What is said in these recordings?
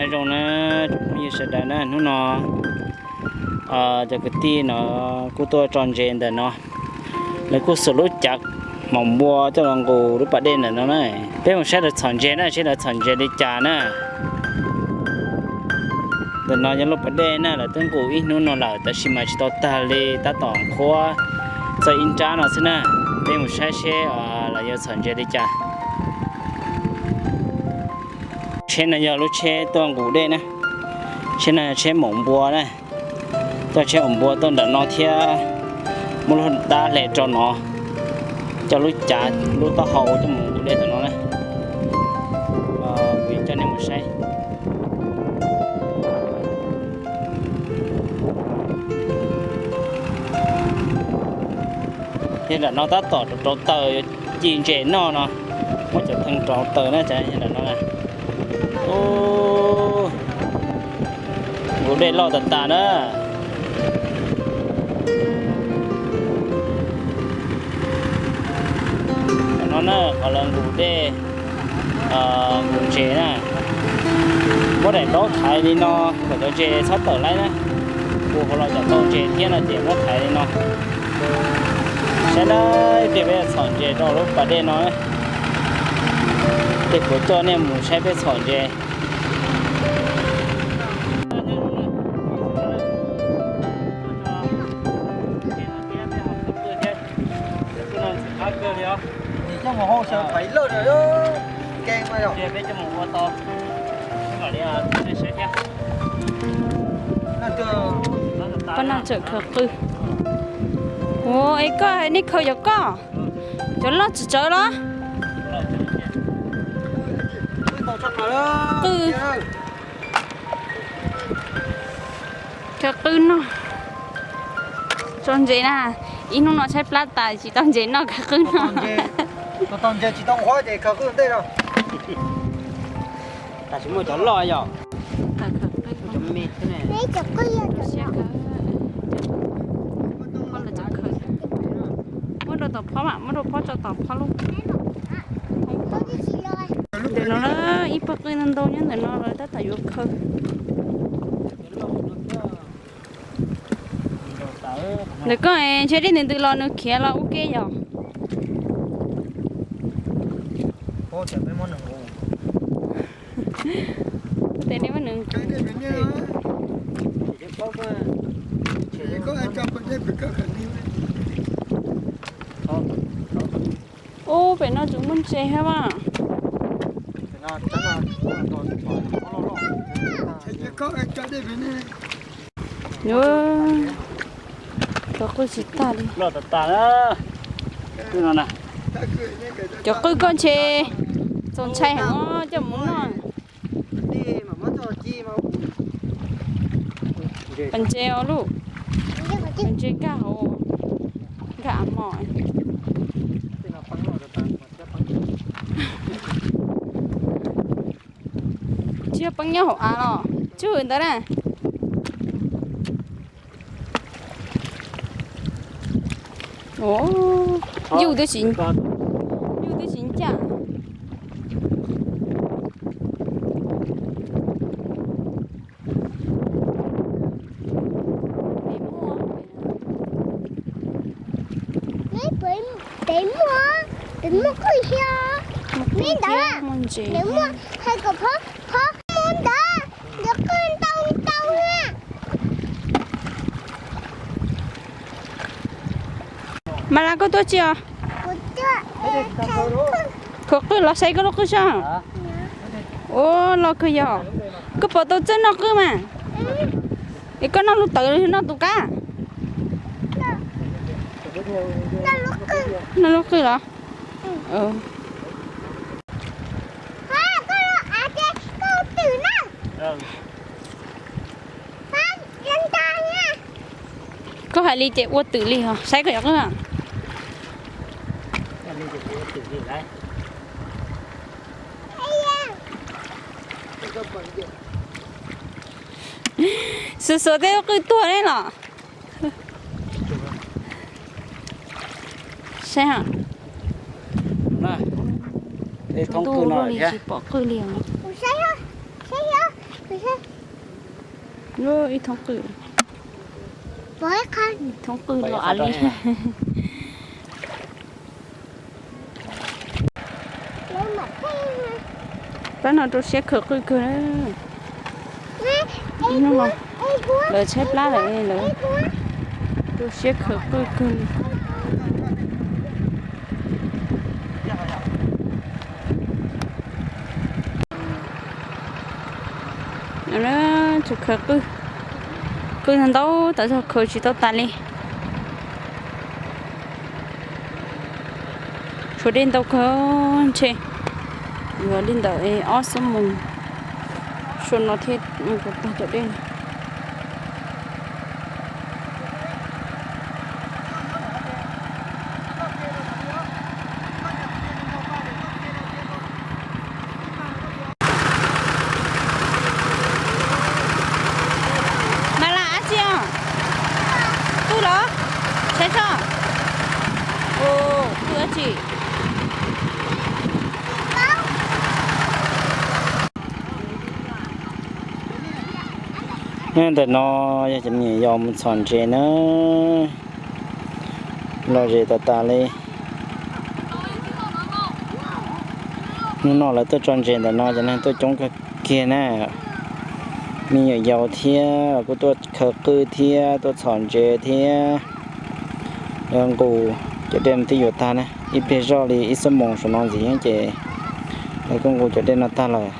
Zoo na, tsoom phooj ywg sawv daws na, hnub no cov kwv tij no kuj tuaj tso ntses ntawm no, lawv kuj xuas lub cav maum npua coj los nqus lub pas dej ntawm no na. Peb mus saib lawv txhom ntses na, saib lawv txhom ntses li cas na. Ntawm no yog lub pas dej na, lawv twb nqus ib hnub no lawm tab sis mas tsis tau tag li, tab tom qhuav txog ib nrab no xwb na. Peb mus saib seb lawv yuav txhom ntses li cas. Tsheb no yog lub tsheb tuaj nqus dej na. Tsheb no yog tsheb maum npua na. Coj tsheb maum npua tuaj nram no thiab muab lub dab hle rau no, coj lub cav lub taub hau coj mus nqus dej tom no na. Kuv yuav coj nej mus saib. Yog nram no tab tom rauv taws, yuav ci ntses noj no, muab cov thee rauv taws na, yog nram no na. Nqus dej loj tas tas na. Tam no na qhov lawv nqus dej, nqus ntses na, muab daim ntaub thaiv li no kom cov ntses txhob tawm laib na. Nqus hauv los cov tau ntses thiab no ces muab thaiv li no. Saib na, ib pliag peb txhom ntses rau lub pas dej no. Tej kuv coj nej mus saib peb txhom ntses. Pab no tseem khaws qw. Ua, es koj hais nej khaws cov koj, cov loj tsis tsawv los? Qw. Khaws qw noj. Tso ntses na, ib hnub no tshaib plab tas tsis tau ntses noj, khaws qw noj. Tau ntses tsis tau nqhuab ces khaws qw ntej no. Tam sim muaj cov loj yom. Muab rau tom phab mas, muab rau phab tso tom phab lub. Ntawm no na, ib pawg qw ntau ntau nyob ntawm no lawv tab tom yuav khaws. Ntawm koj ntshe dej ntws ntws los nws khiav los ua ke yom. Tes nej muab nws. Ub, pem no tseem muaj ntses thiab mas. Cov qwj tsis tag li. Loj tas tas na. Cov qwj koj ntshe txaus ntshai heev os, coj mus noj. Pas ntses os luj, pas ntses nkag hauv, nkag av mos. Tsis yog peb nyob hauv av los tswj ntawd na. Yuj twb tsis, yuj twb tsis ncaj. Pem muaj, pem muaj qwj thiab, pem ntawd muaj ntses, muaj hais kom phov, phov muaj ntawd, ntawd qwj ntau ntau na. Mas Las, koj tuaj tsi os? Khaws qwj los saib koj lub qwj saib. Ua los kawg yog. Koj puas tau txawj noj qwj mas? Es koj noj lub tawv noj tus qab? Noj lub qwj los? Koj hais li ces ua twm li os, saib koj yog qwj. Xuas xuas tej qwj tuag ne los. Saib ha. Thoob qwj no li tsis pom qwj li os. Ib thoob qwj, thoob qwj los av li. Pab no rau siab khaws qwj kawg. Lawv tshaib plab lawm, lawv rau siab khaws qwj kawg. Tsuas khaws qwj, qwj ntau tas zog khaws tsis tau tas li. Tshuav dej ntau kawg ntshe yuav li ntawm ob xuab moos suab no thiaj tag cov dej. Mas lam dab tsi os? Twb los? Saib tso. Twb dab tsi? Ntawm no yog cov me nyuam yaus mus txhom ntses na. Lom zem tas tas li. Hnub no lawv tuaj tso ntses ntawm no cov neeg tuaj coob kawg kiag na. Me nyuam yaus thiab kuj tuaj khaws qwj thiab tuaj txhom ntses thiab. Lawv nqus cov dej no twb yuav tag na, ib pliag zoj li ib xuab moos saum no ntxiv ces lawv kuj nqus cov dej no tag lawm.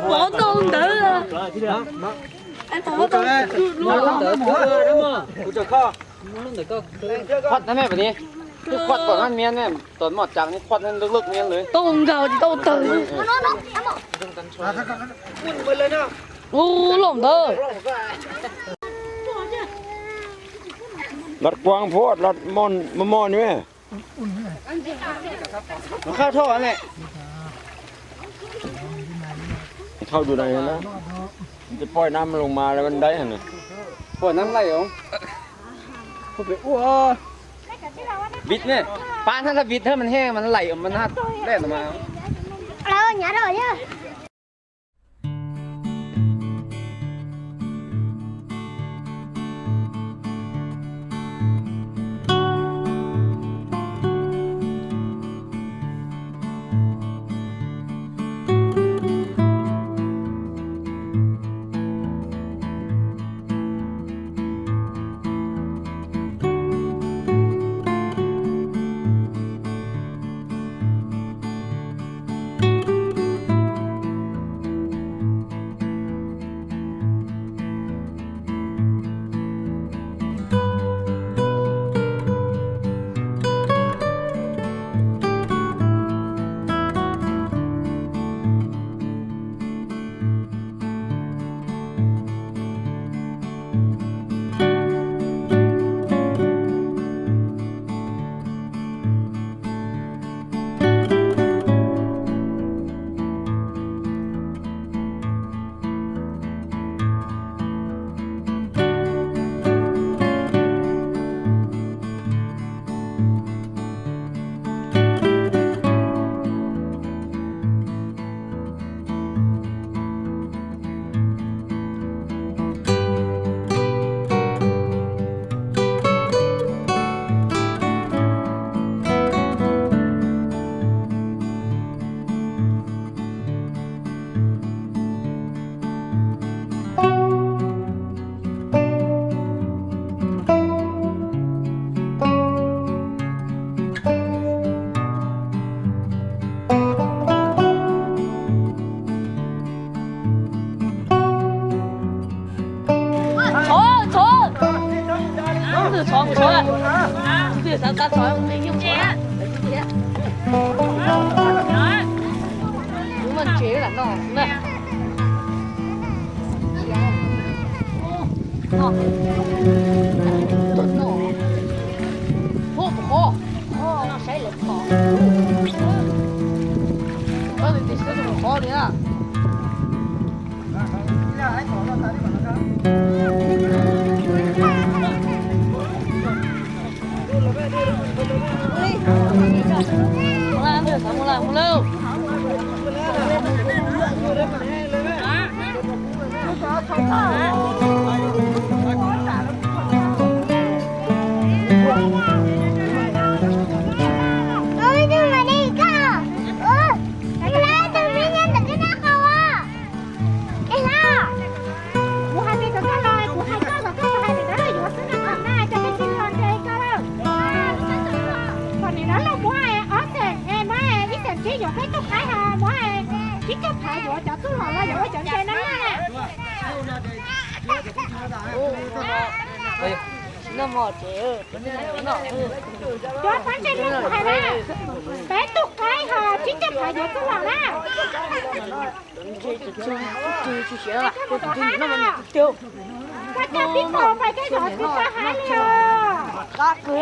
Pov tau ntawd. Khuam na me pam ni, khuam tom hab miab ne, tom mom cas ni khuam lwj lwj miab lawm. Tau nkaus tsis tau tawg. Ub, loj ntawd. Lat kuang phuaj lat mos mos ni. Khaj thauj ne. Thauj du na, poj nam loo mas lawv ntaib na. Poj nam laij os. Vim ne, pab na, vim thab mas heej mas laij mas na, dej no mas. Txhob, txhob. Txhob, txhob. Txhob, txhob. Kuv hais li ntawd koj los, kuv hais koj los koj hais li ntawd yuav xwb na, koj na cov peb tsis los nrog koj lawm. Kom nim no los muab ob xeem, muab ib xeem tsib yuav peb tug qaib, ho muab tsib caug phav yuav cov txuj lom los yuav ua cov ntses na. Cov pab ntses no kuv hais na, peb tug qaib ho tsib caug phav yuav txuj lom na. Koj coj tib tug pais koj zov tsis tau haib li os. Koj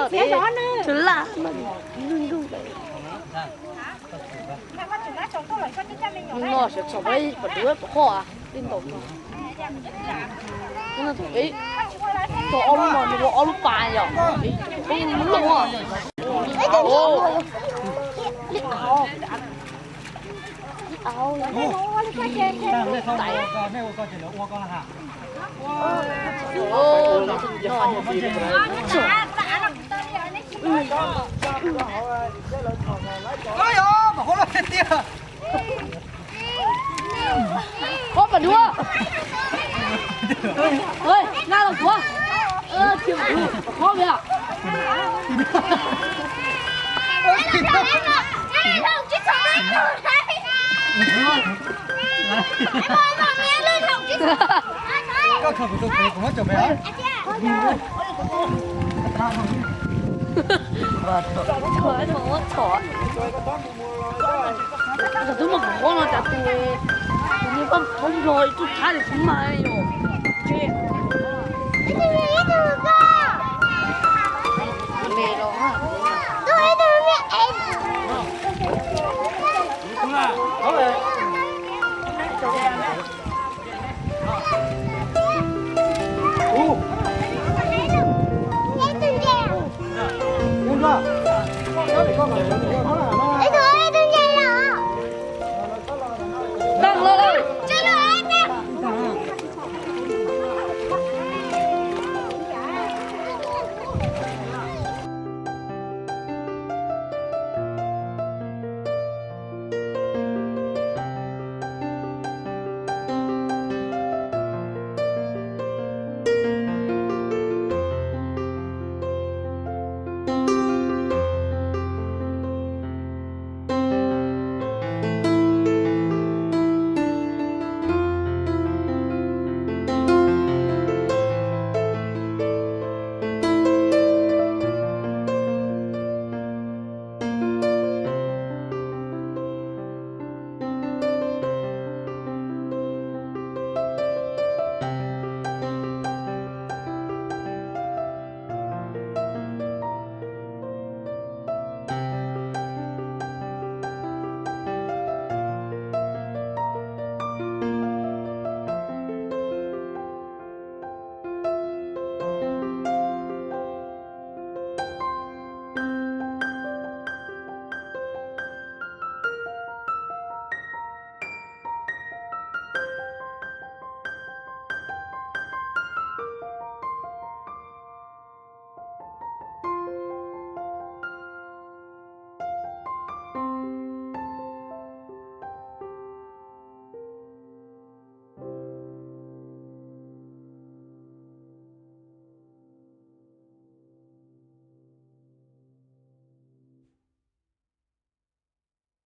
tsis zov nws. Nws no sawv txog peb pom dua pom qhov li ntawd. Tog ob lub no nws ua ob lub pas yom. Peb lub. Li av. Ub, nej ua ko ces lawv ua ko ha. Ov, yog mas hov loj tiag tiag. Qhov pas duav. Ej, naj los kuav. Qhov pas duav. Koj khaws kuv tus pem, kuv muab cov pem. Twb muaj qhov no cas tus, tus niag paj nplog ib tug thab li kuv mas yom. Me los